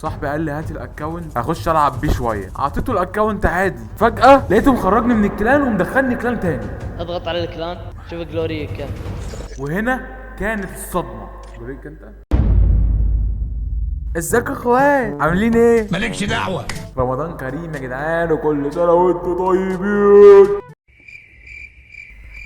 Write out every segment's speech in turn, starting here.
صاحبي قال لي هات ال account هخش العب بيه شوية، اعطيته ال account عادي. فجاة لقيته مخرجني من ال clan ومدخلني clan تاني. اضغط على ال clan شوف glory كم. وهنا كانت الصدمة. glory انت ازيك يا اخوان، عاملين ايه؟ مالكش دعوه. رمضان كريم يا جدعان، وكل سنة وانتم طيبين.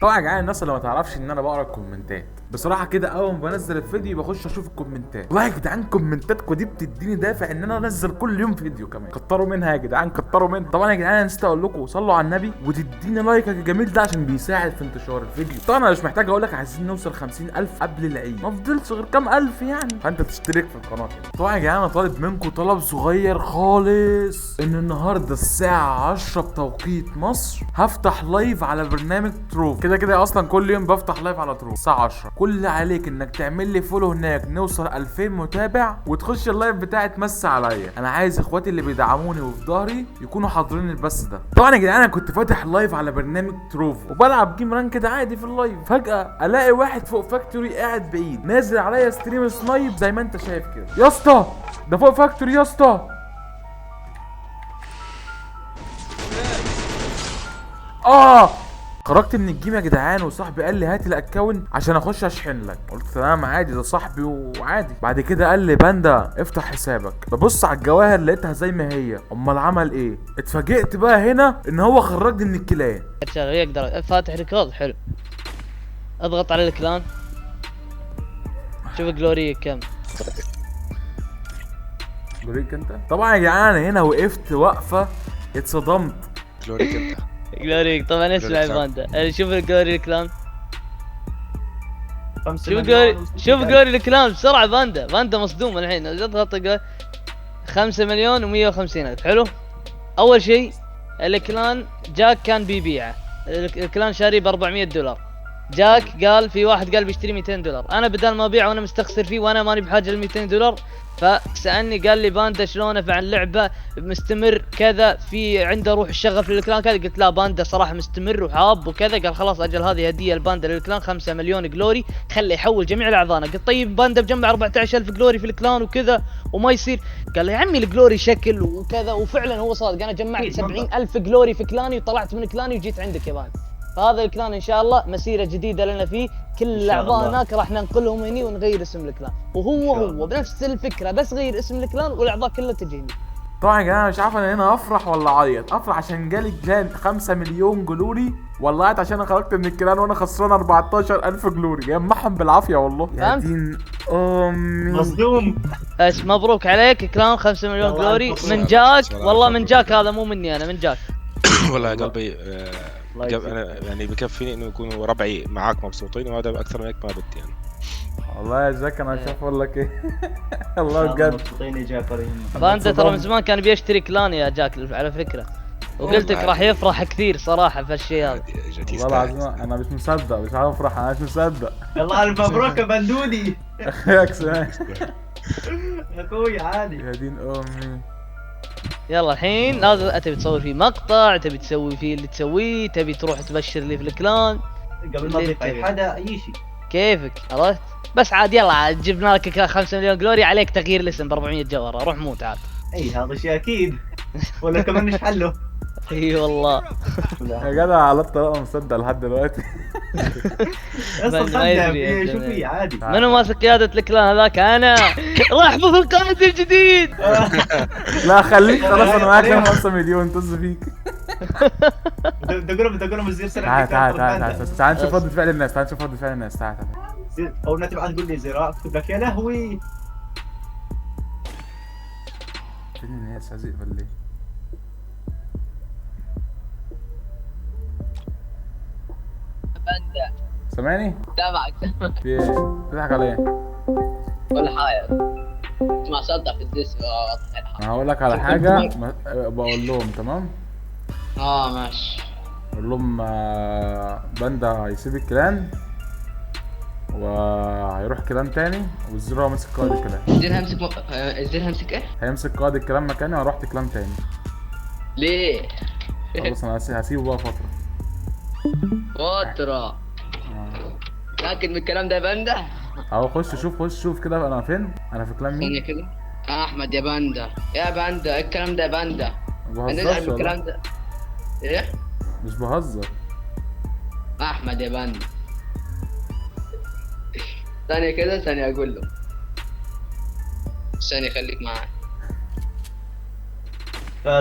طبعا يا جدعان الناس اللي ما تعرفش ان انا بقرا الكومنتات بصراحة كده، اول ما بنزل الفيديو بخش اشوف الكومنتات. والله يا جدعان كومنتاتكم دي بتديني دافع ان انا انزل كل يوم فيديو كمان. كتروا منها يا جدعان، كتروا منها. طبعا يا جدعان انا نسيت اقول لكم صلوا على النبي وتديني like الجميل ده عشان بيساعد في انتشار الفيديو. طبعا انا مش محتاج اقول لك عايزين نوصل 50,000 قبل العيد، ما فضلش غير كام الف يعني، فانت تشترك في القناة يعني. طبعا يا جدعان انا طالب منكم طلب صغير خالص، ان النهارده الساعة 10 بتوقيت مصر هفتح live على برنامج Trovo. كده كده اصلا كل يوم بفتح live على Trovo الساعة 10. كل اللي عليك انك تعمل لي follow هناك، نوصل 2000 متابع وتخش ال live بتاعي تمسي عليا. انا عايز اخواتي اللي بيدعموني وفي ظهري يكونوا حاضرين البث ده. طبعا يا جدعان انا كنت فاتح live على برنامج Trovo وبلعب game ranked عادي في ال live. فجأة الاقي واحد فوق Factory قاعد بعيد نازل عليا stream snipe زي ما انت شايف كده. يا اسطى ده فوق Factory يا اسطى. خرجت من ال game يا جدعان وصاحبي قال لي هات ال account عشان اخش اشحن لك. قلت تمام عادي ده صاحبي وعادي. بعد كده قال لي باندا افتح حسابك. ببص على الجواهر لقيتها زي ما هي. امال عمل ايه؟ اتفاجئت بقى هنا ان هو خرجني من ال clan. شغال يقدر فاتح record. حلو، اضغط على ال clan شوف glory كم. glory انت. طبعا يا جدعان هنا وقفت وقفه اتصدمت. glory انت glory. طبعا اسمع يا باندا، شوف ال glory ال clan، شوف glory، شوف glory ال clan بسرعة. باندا باندا مصدوم الحين. اضغط 5,150,000. حلو. اول شيء ال clan جاك كان بيبيعه، ال clan شاريه ب $400. جاك قال في واحد قال بيشتري $200، انا بدل ما ابيعه وانا مستخسر فيه وانا ماني بحاجة ل $200، فسالني قال لي باندا شلونه مع اللعبة مستمر كذا، في عنده روح الشغف لل clan كذا. قلت لا باندا صراحة مستمر وحاب وكذا. قال خلاص اجل هذه هديه الباندا لل clan 5 مليون glory، خليه يحول جميع الاعضاء. قلت طيب باندا بجمع 14,000 glory في ال clan وكذا وما يصير. قال يا عمي ال glory شكل وكذا، وفعلا هو صادق. انا جمعت 70,000 glory في clan ي وطلعت من clan ي وجيت عندك يا باندا. فهذا ال clan ان شاء الله مسيره جديدة لنا فيه، كل الاعضاء هناك راح ننقلهم هني ونغير اسم ال clan، وهو هو بنفس الفكرة بس غير اسم ال clan والاعضاء كلها تجي هني. طبعا يا جماعة مش عارف انا هنا افرح ولا اعيط. افرح عشان جالي clan 5 مليون glory، ولا اعيط عشان انا خرجت من ال clan وانا خسران 14,000 glory. جمعهم بالعافية والله. يا دين امي مصدوم. بس مبروك عليك clan 5 مليون glory من جاك. والله من جاك، هذا مو مني انا، من جاك. والله يا قلبي انا يعني بكفيني انه يكونوا ربعي معاك مبسوطين، وهذا اكثر من هيك ما بدي انا. والله يا جاك انا مش عارف اقول لك ايه. والله بجد مبسوطين يا جاك. باندا ترى من زمان كان بيشتري clan يا جاك على فكرة، وقلت لك راح يفرح كثير صراحة في الشيء هذا. والله العظيم انا مش مصدق، مش عارف افرح، انا مش مصدق. يلا الف مبروك يا بندودي. اخويا سماح اخوي عادي. يا دين امي. يلا الحين لازم تبي تصور فيه مقطع، تبي تسوي فيه اللي تسويه، تبي تروح تبشر لي في ال clan قبل ما تضيف اي حدا اي شيء كيفك، عرفت؟ بس عاد يلا عاد جبنا لك 5 مليون glory، عليك تغيير الاسم ب 400 جوهره، روح موت عاد. اي هذا شيء اكيد، ولا كمان مش حله. اي والله يا جدع على الطلاق مصدق لحد دلوقتي. اصلا شو في عادي. منو ماسك قيادة ال clan هذاك؟ انا. رحبوا في القائد الجديد. لا خليك خلاص انا معاك 5 مليون طز فيك. دقولهم الزير سنة. تعال تعال تعال تعال نشوف ردة فعل الناس، تعال نشوف ردة فعل الناس. تعال تعال. اول ما تبعت تقول لي زراء اكتب لك يا لهوي. فين الناس؟ عايز يقبل ليه؟ باندا سامعني؟ سامعك سامعك. في ايه؟ بتضحك على ايه؟ ولا حاجة. اسمع صدق في الدس. انا هقول لك على حاجة بقول لهم تمام؟ ماشي. قول لهم باندا هيسيب ال clan وهيروح clan تاني، والزيرو هو ماسك قائد ال clan. الزير همسك الزير همسك ايه؟ هيمسك قائد ال clan مكاني وهروح clan تاني. ليه؟ خلاص انا هسيبه بقى فترة. فترة. متأكد من الكلام ده يا باندا؟ اهو خش شوف، خش شوف كده انا فين؟ انا في clan مين؟ ثانية كده. احمد يا باندا، يا باندا، إيه الكلام ده يا باندا؟ ما هنزعل بهزرش من والله. الكلام ده. ايه؟ مش بهزر. احمد يا باندا. ثانية كده، ثانية اقول له. ثانية خليك معايا.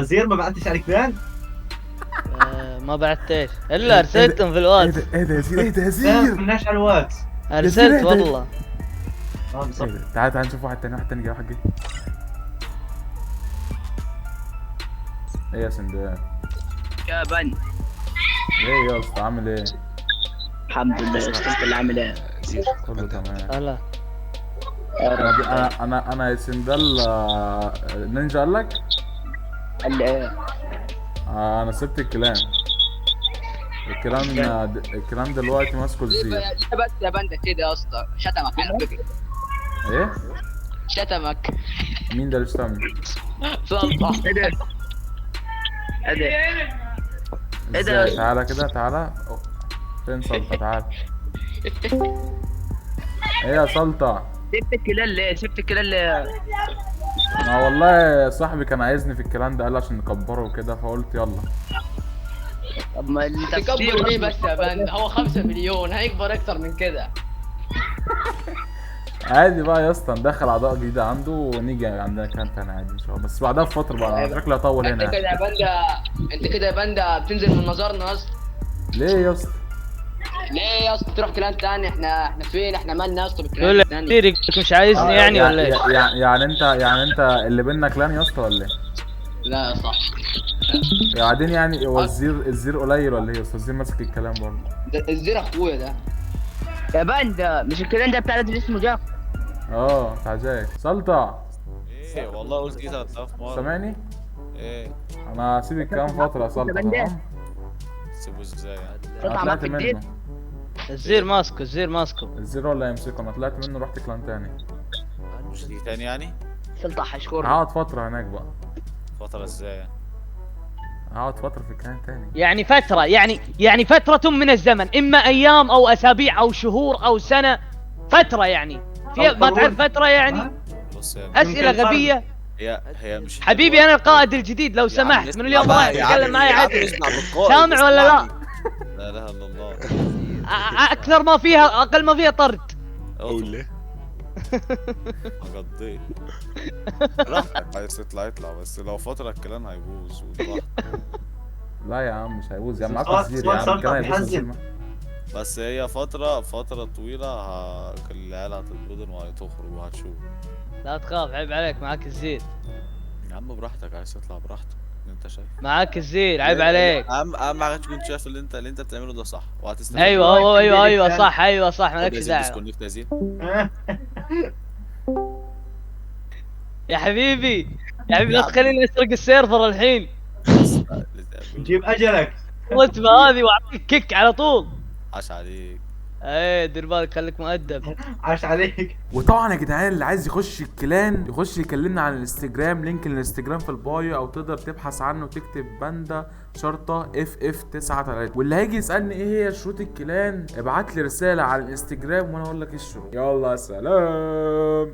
زير ما بعتش على ال clan؟ ما بعت ايش؟ الا ارسلتهم في الواتس. ايه ده يا زير؟ ايه ده يا لا زير؟ كناش على الواتس. ارسلت والله. بالضبط. إيه ده؟ تعال تعال نشوف واحد تاني، واحد تاني جاي، واحد جاي. ايه يا سندال؟ يا باندا. ايه يا اسطى عامل ايه؟ الحمد لله يا اسطى، انت اللي عامل ايه؟ زير كله تمام. هلا. انا انا انا يا سندال، نينجا قال لك؟ قال لي ايه؟ انا سبت ال clan. ال clan دلوقتي ماسكه الزير. ليه بس يا باندا كده يا اسطى؟ شتمك على فكرة. ايه؟ شتمك. مين ده اللي شتمني؟ سلطة. ايه ده؟ ايه ده؟ ازاي؟ تعالى كده، تعالى. فين سلطة؟ تعالى. ايه يا سلطة؟ سبت ال clan ليه؟ سبت ال clan ليه؟ ما والله صاحبي كان عايزني في ال clan ده، قال عشان نكبره وكده، فقلت يلا. طب ما تكبر ليه بس يا باندا؟ هو 5 مليون هيكبر اكتر من كده. عادي بقى يا اسطى، ندخل اعضاء جديدة عنده ونيجي عندنا clan تاني عادي ان شاء الله، بس بعدها بفترة بقى، شكلي هطول هنا. انت كده يا باندا، انت كده يا باندا بتنزل من نظرنا يا اسطى. ليه يا اسطى؟ ليه يا اسطى تروح clan تاني؟ احنا فين؟ احنا مالنا يا اسطى بال clan يقول لك التاني؟ كثير مش عايزني يعني ولا ايش؟ يعني انت، يعني انت اللي بينا clan يا اسطى ولا ايه؟ لا يا صاحبي. بعدين يعني هو الزير قليل ولا ايه يا اسطى؟ الزير ماسك الكلام برضه. الزير اخويا ده. يا باندا مش ال clan ده بتاع اللي اسمه جاك؟ بتاع جاك. سلطة. ايه والله قلت ايه 3000 مرة. سامعني؟ ايه؟ انا هسيب الكلام فترة يا سلطة، تمام؟ سيبه ازاي يعني؟ انا طلعت منه. الزير ماسكه، الزير ماسكه. الزير ولا يمسكه؟ انا طلعت منه رحت clan تاني. مش هتيجي تاني يعني؟ سلطة حشكور. هقعد فترة هناك بقى. فترة ازاي يعني؟ هقعد فترة في clan تاني. يعني فترة، يعني فترة من الزمن، إما أيام أو أسابيع أو شهور أو سنة، فترة يعني. في ما تعرف فترة يعني؟ بص يا أسئلة غبية. هي مش حبيبي أنا القائد الجديد لو سمحت، من اليوم رايح تتكلم معي عدل. سامع ولا لا؟ لا إله إلا الله. أكثر ما فيها، أقل ما فيها طرد. قول ليه؟ قضيت. راحتك عايز تطلع اطلع، بس لو فترة ال clan هيبوظ. لا يا عم مش هيبوظ يا عم، معاك الزير يا عم، ال clan هيبوظ. بس هي فترة طويلة، العيال هتتبضن وهتخرج وهتشوف. لا تخاف، عيب عليك، معاك الزير. يا عم براحتك، عايز تطلع براحتك، انت شايف. معاك الزير، عيب عليك. اهم حاجة تكون شايف اللي انت بتعمله ده صح وهتستفيد. ايوه ايوه ايوه صح، ايوه صح، مالكش دعوة. disconnect يا زين. يا حبيبي يا حبيبي لا تخليني اسرق ال server الحين. جيب اجلك. الرتبة هذه واعطيك kick على طول. عاش عليك. ايه دير بالك، خليك مؤدب. عاش عليك. وطبعا يا جدعان اللي عايز يخش ال clan يخش يكلمنا على الانستجرام، link الانستجرام في ال bio، او تقدر تبحث عنه وتكتب باندا شرطه FF 93. واللي هيجي يسالني ايه هي شروط ال clan، ابعت لي رسالة على الانستجرام وانا اقول لك ايه الشروط. يلا سلام.